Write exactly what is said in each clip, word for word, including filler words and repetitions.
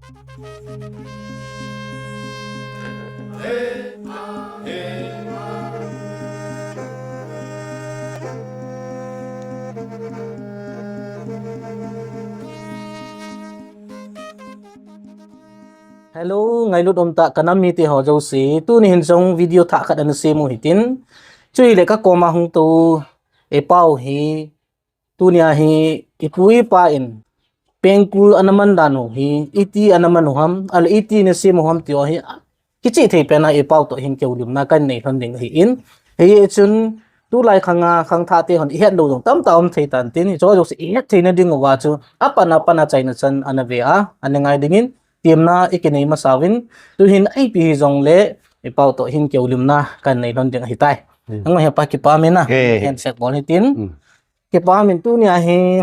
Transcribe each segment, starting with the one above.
Hello, ngailut umtah kanam mite ho jouse. Tuni hin jong video thah khat ana sem u hitin. Chuhile kakoma hung tou, i pau hi, tunia hi, ipu ipa in, pengkul ana man dan u hi, iti ana man u ham, ahile iti ana sem u ham ti ho hi, kichih thei pena i pau toh hin kihoulimna kanei lhon ding ahin. Hichun, tulai khanga, khangthah te hon ihet lou jong tamtah um thei tan tin, hicho jouse ihet theina diuva chu, apan apan a chaina chan ana ve a, ana ngai dingin, temna ikinei masa uvin, tuhin ipi hijongle, i pau toh hin kihoulimna kanei lhon ding ahitai. Nangho hepa kipah in a, handshake bol hitin. Kipah in tunia hi,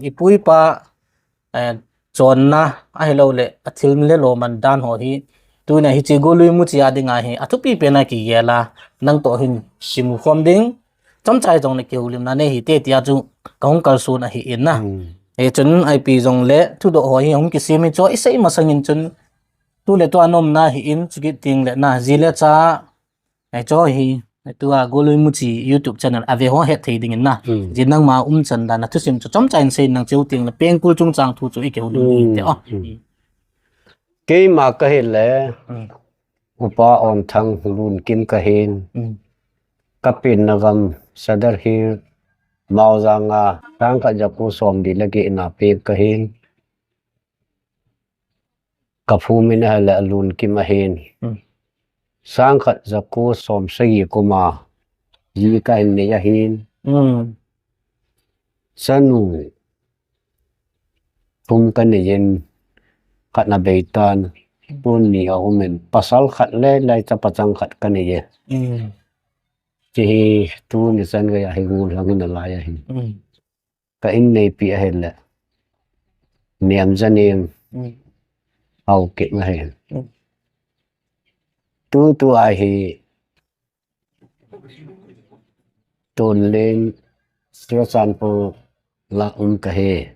ipu ipa, chonna ahilouleh, athil le lo man dan ho hi, tunia hiche golui muchi a dinga hi, athupi pena kigel a, nangtoh hin simkhom ding, chomcha jongle kihoulimna nei hite tia chu kahung kalson ahin a. Hichun ipi jongle thudoh ho hi hung kisem hi chu isei masangin chun, tule tua nomna ahin, chukit tengle na, ji le cha, hicho hi, tua golui muchi YouTube channel a ve ho het thei dingin na. Ji nangma umchan dan a thusim chu chomcha in sei nang cheu tengle pengkul chungchang thu chu ikihoulim ding te o. Keima kahile, Upa Onthang Lunkim kahin. Kapenna gam Sadar Hills, Maojang a, sangkhat jako somli le get na peng kahin. Kaphumin ahile Lunkim ahin. Sangkhat jako somsagi kuma ji kahin nei ahin. Chanu thum kanei in, khat abeitan, tun ni aumin, pasal khat le laicha pachang khat kanei e. Hiche hi tuni chan geiya hi gollhang in alai ahi. Ka inneipi ahile, Nemjanem Haokip ahi. Tutua hi Tonlen, Churachandpur la um kahi.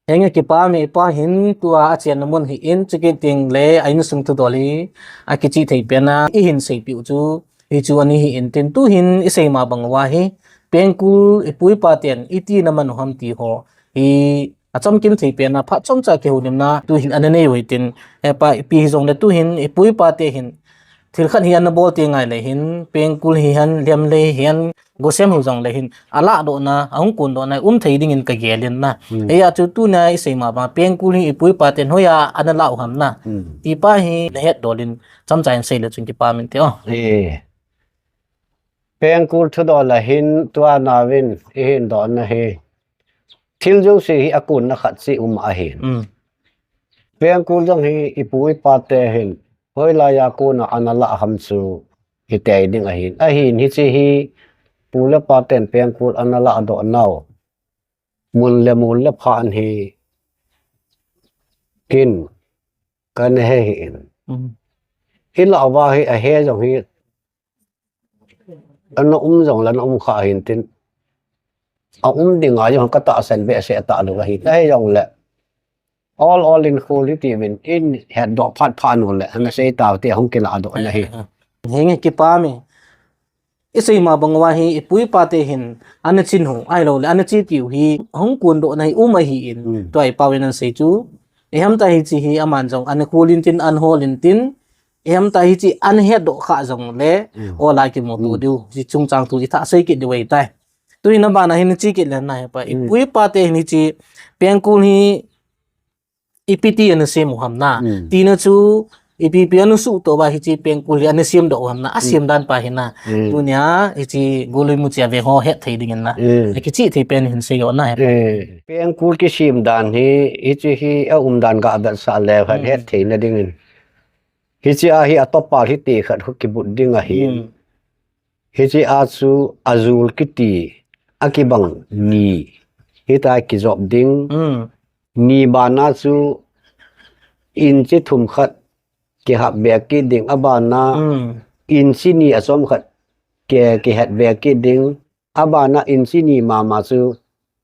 Henge, kipah e, ipa hin tua achenna mun hi in, chukit tengle a insung thudol hi akichih thei pena ihin seipeh u chu hichu ana hi in tin, tuhin isei ma bang uva hi pengkul ipu ipa ten iti ana man u ham ti ho hi achamkim thei pena phat chomcha kihoulimna tuhin ana nei u hitin, hepa ipi hijongle tuhin ipu ipa te hin thil khat hi ana bol teng ahile hin, pengkul hihen, lhemlei hihen, gosem hijongle hin, alahdohna, ahung kondohna um thei dingin kagel in na. Hia chu tunia isei ma banga pengkul hi ipu ipa ten hoiya ana lah u ham na, ti pa hi nahet dol in chomcha in seile chun kipah inte o. Pengkul thudol a hin tua nauvin ihin dohna hi, thil jouse hi akonna khat cheh um ahin. Pengkul jong hi ipu ipa te hin hoilaiya kona ana lah ham chu hitei ding ahin. Ahin hiche hi pu le pa ten pengkul ana lahdoh nau mun le mol le phan hi ken kana he hih in. Hilah uva hi ahe jong hi ana um jongle ana um kha ahin tin, aum dinga jong katahsan behseh talou ahi. Ahijongle ol ol in khol hitiuvin, ihetdoh phat phat uleh ana sei taute, ahung kilahdoh na hi. Henge, kipah e. Isei ma bang uva hi ipu ipa te hin ana chin u ahiloule ana che tiu hi hung kondohna hi um ahin, tua ipau in ana sei chu. Ihemtai hiche hi aman jong ana khol in tin, ana hol in tin, ihemtai hiche ana hetdoh kha jongle, ola kimuto diu, hiche chungchang thu ithah sei kit diu ahitai. Tuhin abana hin che kit le na hepa, ipu ipa te hin hiche pengkul hi ipi ti ana sem u ham na, tina chu ipi ipi ana suhtoh uva hiche pengkul hi ana semdoh u ham na, asem dan pa hi na. Tunia hiche golui muchi a ve ho het thei dingin na, akichih thei pen hin sei o na hepa. Pengkul kisem dan hi, hiche hi aumdan gavetsah leu hen het theina dingin, hiche a hi atopa hiti khat khu kibut ding ahin. Hiche a chu ajul kiti akibang ni hitia kijop ding. Ni bana chu inchi thum khat kihap be kit ding, abana inchi ni achom khat ki, kihet be kit ding, abana inchi ni mama chu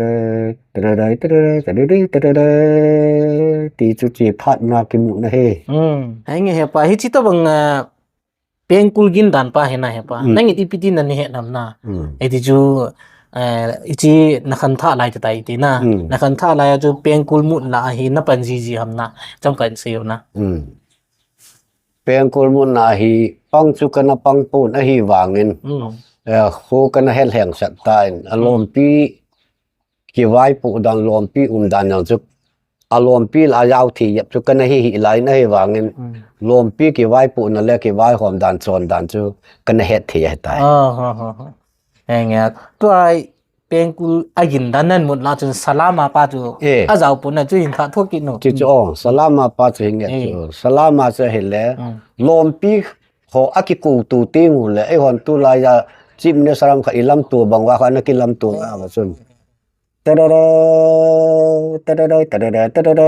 tadadai, tadadai, tadadai, tadadai, tadadai. Ti chu chi phat na kimu na he. Hmm. Henge he pa, hichi tabang, ah, pengkul gin dan pa he na he pa. Hmm. Nangin ipi ti na ni he nam na. Hmm. Iti chu, eh, ichi na khan tha lai ta tai ti na. Hmm. Na khan tha lai chu pengkul mut na hi na pan ji ji ham na. Cham kan seiyo na. Hmm. Pengkul mut na hi pang chu kana pang pon ahi vangin. Hmm. Eh, ho kana hel heng sat ta in. A lompi kivaipoh dan lompi um dan jong chu a lompi la a jao thei jep chu kana hi hi lai na hi vangin, lompi kivaipoh na le kivaihom dan chon dan chu kana het thei ahi tai. Ah, ha, ha, ha. Enge, tua pengkul a gin dan nan mut la chun salama pa chu a jao pon na chu hin kha thok kit nu. Chu chu, oh, salama pa chu hinge chu. Salama chu hile, lompi ho a kikoutu ti mu le, eihon tulai a Chief Minister ram kha i lamto bang uva kha na kilamto na va chun. Tadada, tadada, tadada, tadada,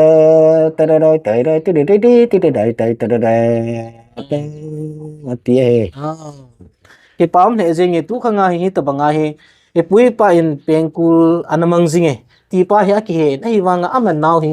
tadada, tadada, tadada, tadada, tadada, tadada. Ati e. Ah. Kipah um lheh jeng e, tu khang a hi, hitabang a hi, ipu ipa in pengkul ana mang jing e. Ti pa hi akihe, ahivang a aman nau hi,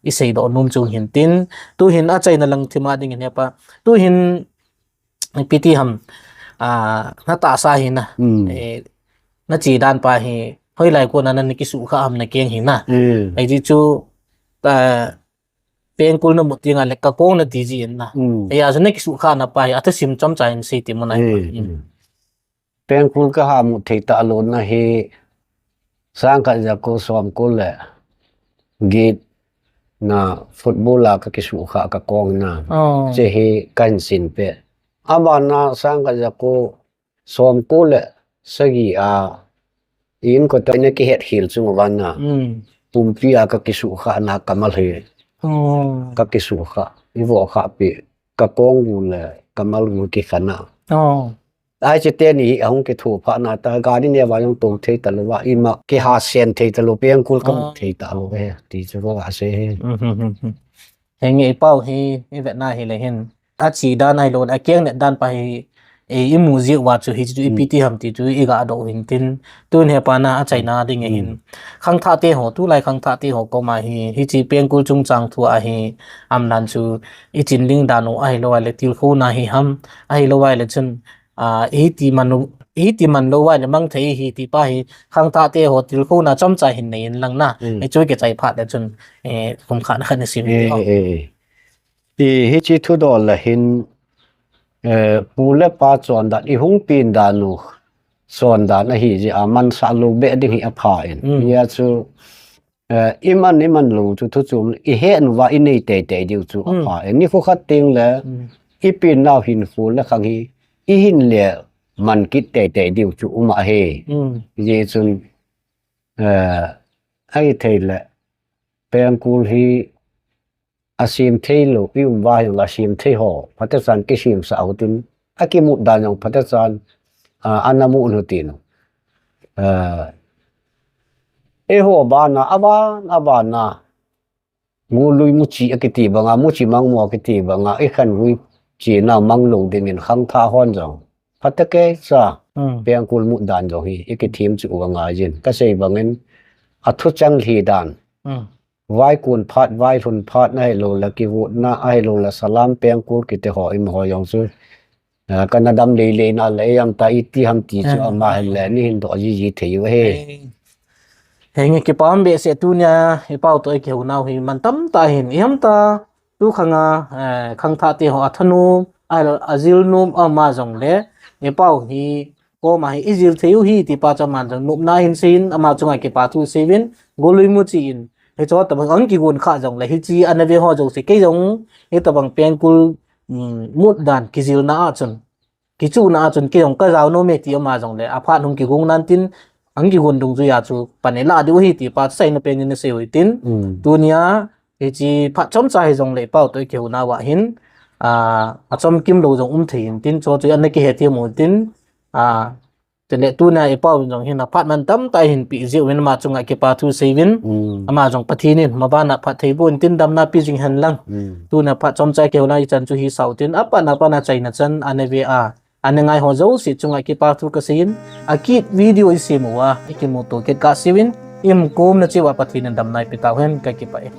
isei doh nom chu hin tin, tuhin achaina lang thima ding hin hepa. Tuhin ipi ti ham, ah, natahsa hi na. Hmm. Eh, nache dan pa hi, hoilai kona na, nakisukha ham nakeng hi na. Hmm. Hiti chu, ah, pengkul namu tengle kakong nati ji in na. Hmm. Hijeh chun nakisukha na pa hi, athusim chomcha hin sei ti mun a. Hmm. Hmm. Pengkul kaha mu thei talou na hi, sangkhat jako somko le get na football a kakisukha kakong na. Oh. Hiche hi kahin sin peh. Abana sangkhat jako somko le sagi a, inkote nakihet khel chung uva na. Mm. Pumpi a kakisukha na kamal hi. Oh. Kakisukha. Ivo kha pi. Kakong gu le kamal gu kikha na. Oh. Hiche teni hi ahung kitho phat na ta, gari neo va jong tou thei talou va, ima kiha sen thei talou, pengkul kamu thei talou e, ti chu vo asei e. Hmm, hmm, hmm, hmm. Henge ipau hi, ivet na hile hin, ache dan ahilou, akeng net dan pa hi, e, imu jeh uva chu hichu ipi ti ham ti chu iga doh hin tin, tun hepa na achaina ding ahin. Hmm. Khangthah te ho, tulai khangthah te ho koma hi, hiche pengkul chungchang thu a hi, amdan chu ichin ding dan u ahilou le tilkhouna hi ham, ahilou le chun, ah, iti man u, iti man lou le mang thei hi ti pa hi, khangthah te ho tilkhouna chomcha hin nei in lang na. Hmm. Hichu kichai phat le chun, eh, kum khat na khat na sim ti ho. Eh, eh, eh. Ti hiche thudol le hin, eh, pu le pa chondan, ihung pen dan u chondan ahi jeh a mansah lou beh ding hi apha in. Mm. Hijeh chun, eh, iman, iman lou chu thu chom, ihet uva inei teitei diu chu apha in. Mm. Nikho khat tengle, mm, ipen nau hinkho le khang hi, ihin le man kit teitei diu chu um ahi. Mm. Hijeh chun, eh, ahithei le, pengkul hi asem thei lou, i um uva hi asem thei ho, phatechan kisemsah u tin, akimut dan jong phatechan, ah, ana mu u tin. Ah, eiho bana, aban, abana, golui muchi akiti banga, muchi mangmo akiti banga, ikhan gui chena manglou dingin khangthah hon jong. Phatecha, hmm, pengkul mut dan jong hi, ikithem chu u angai jin. Kasei bangin, athu chang lhi dan. Hmm. Vaikon phat, vailhun phat na ahilou le, kivotna ahilou le, salam pengkul kiti ho, ima ho jong chu. Ah, kana dam lele na le, ijemtia iti ham ti chu, ah, ama hin le, neihin doh jiji thei u ahi. Eh. Henge kipa um behseh tunia, ipau toh ikihounau hi, man tamtah hin, ijemtia, tu khanga, eh, khangthah te ho athanom, ahilou, ajil nom, ama jongle, ipau hi, koma hi, ijil thei u hi, ti pa chu aman jong, nopna hin seiyin, ama chunga kipa thu seiyuvin, golui muchi in, hiche tobang, ahung kigon kha jongle, hiche ana ve ho jouse, kei jong, hitobang pengkul, um, mut dan, kijilna a chun, kichuhna a chun kei jong kajao nom e ti ama jongle, aphat hung kigong nan tin, ahung kigon dungjuiya chu pan ilah diu ahi ti pa chu seina pen in asei u hitin. Mm. Tunia, hiche phat chomcha hijongle ipau toh ikihouna uva hin, ah, achomkim lou jong um thei in tin, chu chu ana kihethem u hitin, ah, chule tunia ipau in jong hin aphat man tamtah hin peh jeh uvin ama chunga kipa thu seiyuvin, mm, ama jong Pathen in mabana phattheiboh in tin damna pe jing hen lang. Mm. Tunia phat chomcha ikihouna ichan chu hisah u hitin, apatna patna achaina chan ana ve a, ana ngai ho jouse chunga kipa thu kaseiyin, akit video isem uva, ikimuto kit kahseuvin, iumkomna cheh uva Pathen in damna eipe tauhen, kakipah e.